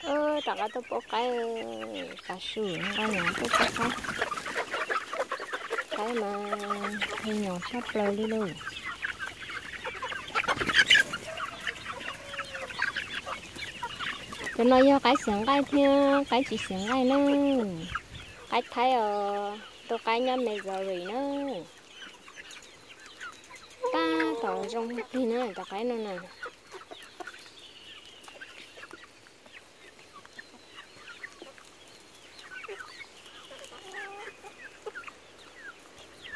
Rov qab tuaj pub qaib, tav su nqa nyom tuaj pub qaib. Qaib mas pheej nyom tshaj plaws li lauj. Cov no yog qaib xiav nqaij thiab qaib tsis xiav nqaij na. Qaib thaib os, tus qaib nyob Missouri na. Tab tom zoo plig na cov qaib no na.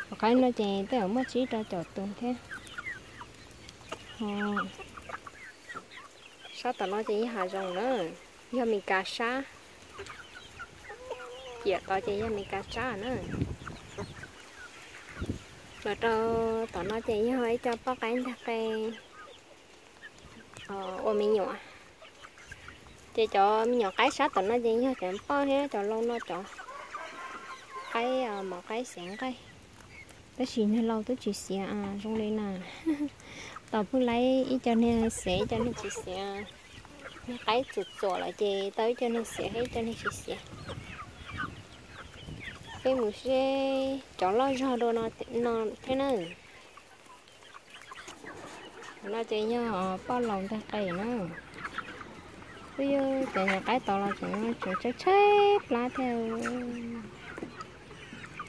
Cov qaib no ces tej zaum muaj tsib rau caum tus thiab. Sab tom no ces yog hav zoov na, yog Mes Kas sab. Ciam tod ces yog Mes Kas sab na. Los rau tom no ces yog ib co poj qaib ntag qe ua me nyuam. Ces cov me nyuam qaib sab tom no ces yog cov poj thiab cov laus no cov qaib mov qaib xiav nqaij. Tab sis niag laus twb tsis xiav zoo li na. Tau pheej laib ib co niag xiav ib co niag tsis xiav. Niag qaib txuam txuam lawm ces tau ib co niag xiav thiab ib co niag tsis xiav. Peb mus seb cov loj zog dua no thiab na. No ces yog poj laus ntag qe na. Twb yog cov nyuam qaib tod los tseem tshaib tshaib plab thiab.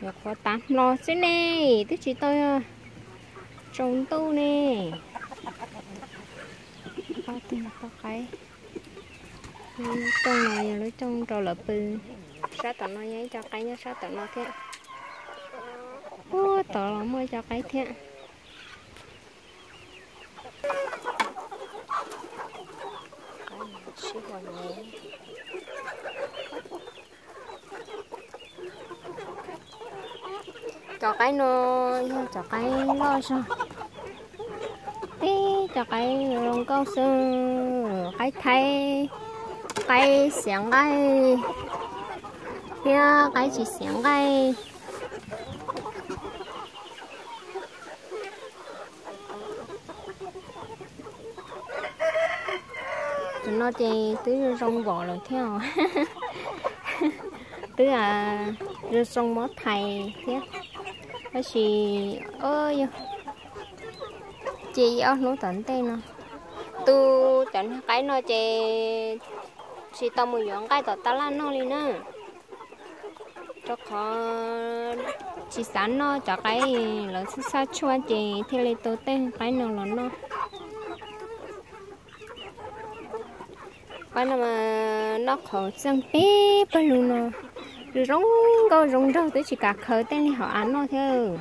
Nyuam qhuav tav hmo xwb ne, twb tsis tau tsaus ntuj ne. Poj qaib, lub cooj no yog lub cooj rau lawv pw. Sab tom no yog ib co qaib nyob sab tom no thiab. Ub, tod los muaj ib co qaib thiab. Cov qaib no yog cov qaib loj zog. Tib cov qaib zoo nkauj xwb, qaib thaib, qaib xiav nqaij thiab qaib tsis xiav nqaij. Tus no ces twb zoo vos lawm thiab os. Twb zoo zoo mob thais thiab. Tab sis yog cia ib ob hnub tom ntej no, tu cov niag qaib no ces tsis tau mus yuav nqaij tom tab laj noj li na. Rau qhov tsis xav noj cov qaib, lawv txhaj txhaj tshuaj ces thiaj li tu tej qaib no los noj. Qaib no mas noj qhauv txeeg peb pawg lug no, zoo nkauj zoo nraug twb tsis kam khaws tej li hauv av noj thiab.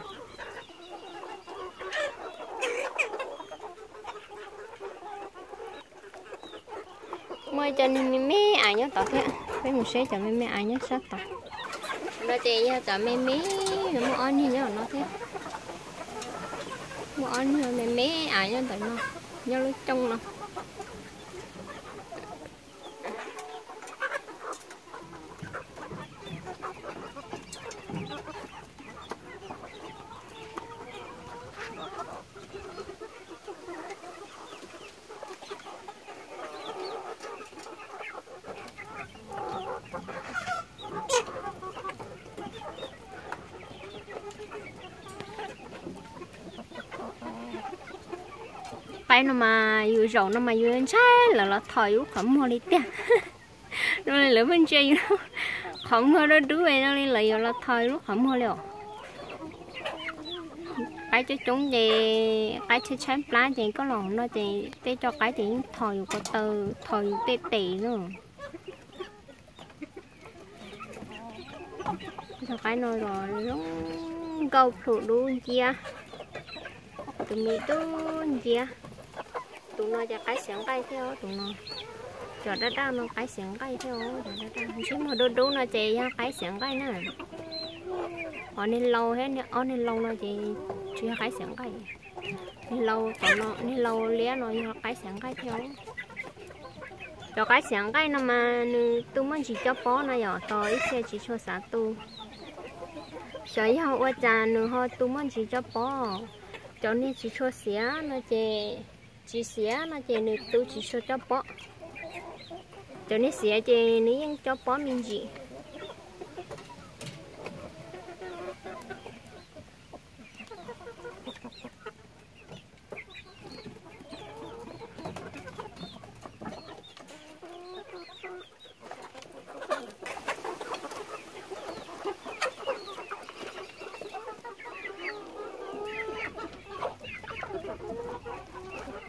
Muaj cov niag me me av nyob tod thiab, peb mus saib cov me me av nyob sab tod. No ces yog cov me me, muaj ob niag nyob no thiab. Muaj ob niag me me av nyob ntawm no, nyob lub cooj no. Qaib no mas yus zaum no mas yus ntshai lawv los thom yus lub qhov muag li tiag. Zoo li lawv pheej ntsia yus qhov muag dub dub zoo li lawv yuav los thom yus lub qhov muag li os. Qaib coob coob ces, qaib tshaib tshaib plab ces koj los no ces tej co qaib ces yeej thom yus ko taw, thom yus tej tes na. Cov qaib no los zoo nkauj plhu dub nciab, tus me dub nciab. Tus no ces qaib xiav nqaij thiab os, tus no. Cov daj daj no qaib xiav nqaij thiab os, cov daj daj. Ntsej muag dub dub no ces yog qaib xiav nqaij na. Ho niag laus thiab, ob niag laus no ces tsis yog qaib xiav nqaij. Niag laus tom no, niag laus liab no yog qaib xiav nqaij thiab os. Cov qaib xiav nqaij no mas nws tu muaj ntsis cob pob no yom, tos ib txhia tsis tshua xav tu. Xyov yog ua cas nws ho tu muaj ntsis cob pob. Cov niag tsis tshua xiav no ces, tsis xiav no ces nws tu tsis tshua cob pob. Cov niag xiav ces nws yeej cov pob me ntsis.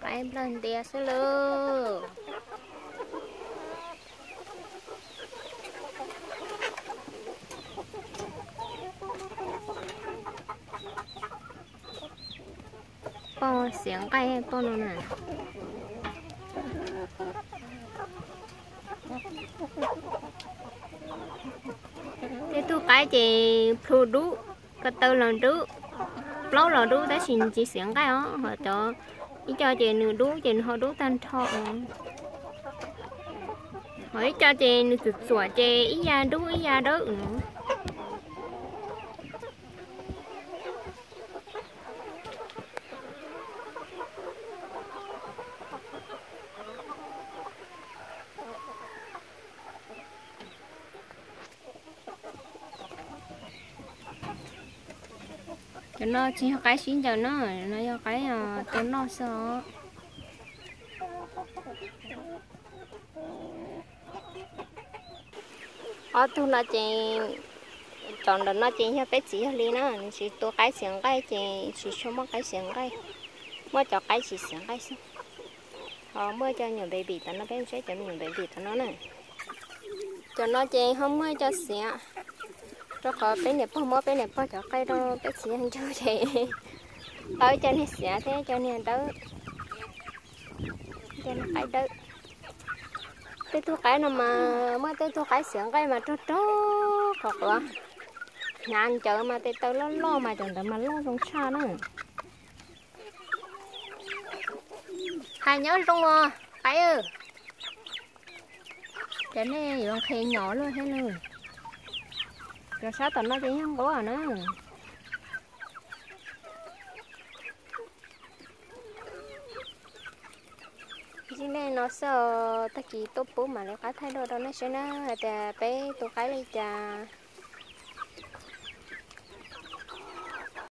Qaib nplawg ntias xwb lauj. Poj xiav nqaij poj no na. Tej tug qaib ces plhu dub, ko taw los dub, plaub los dub tab sis tsis xiav nqaij os. Ho cov ib co ces nws dub ces nws ho dub tag nrho. Ho ib co ces nws txuam txuam ces ib ya dub ib ya dawb no. Cov no tsis yog qaib sib ncaws no, no yog qaib tua noj xwb os. Ob tug no ces, cov ntawm no ces yog peb txiv yawg li na, nws tsis tu qaib xiav nqaij ces tsis tshua muaj qaib xiav nqaij, muaj cov qaib tsis xiav nqaij xwb. Ho muaj cov me nyuam baby tom no, peb saib cov me nyuam baby tom no na. Cov no ces ho muaj cov xiav, rau qhov peb niam pog muab peb niam pog cov qaij rau peb txiv yawg ntsug ces tau ib co niag xiav thiab cov niag dawb, cov niag qaib dawb. Tej tug qaib no mas muaj tej tug qaib xiav nqaij mas rog rog qhov quav, hnav ncaws mas tej taw loj loj mas cov ntawd mas loj zoo tshaj na. Hais nyob zoo os qaib. Ces nej yuav nqhis nyom luaj thiab nws. Cov sab tom no ces yeej nquab na. Ntsib nej no xwb os, tag kis tuaj pub mam li qab thaij dua rau nej saib na hais tias peb tu qaib li cas.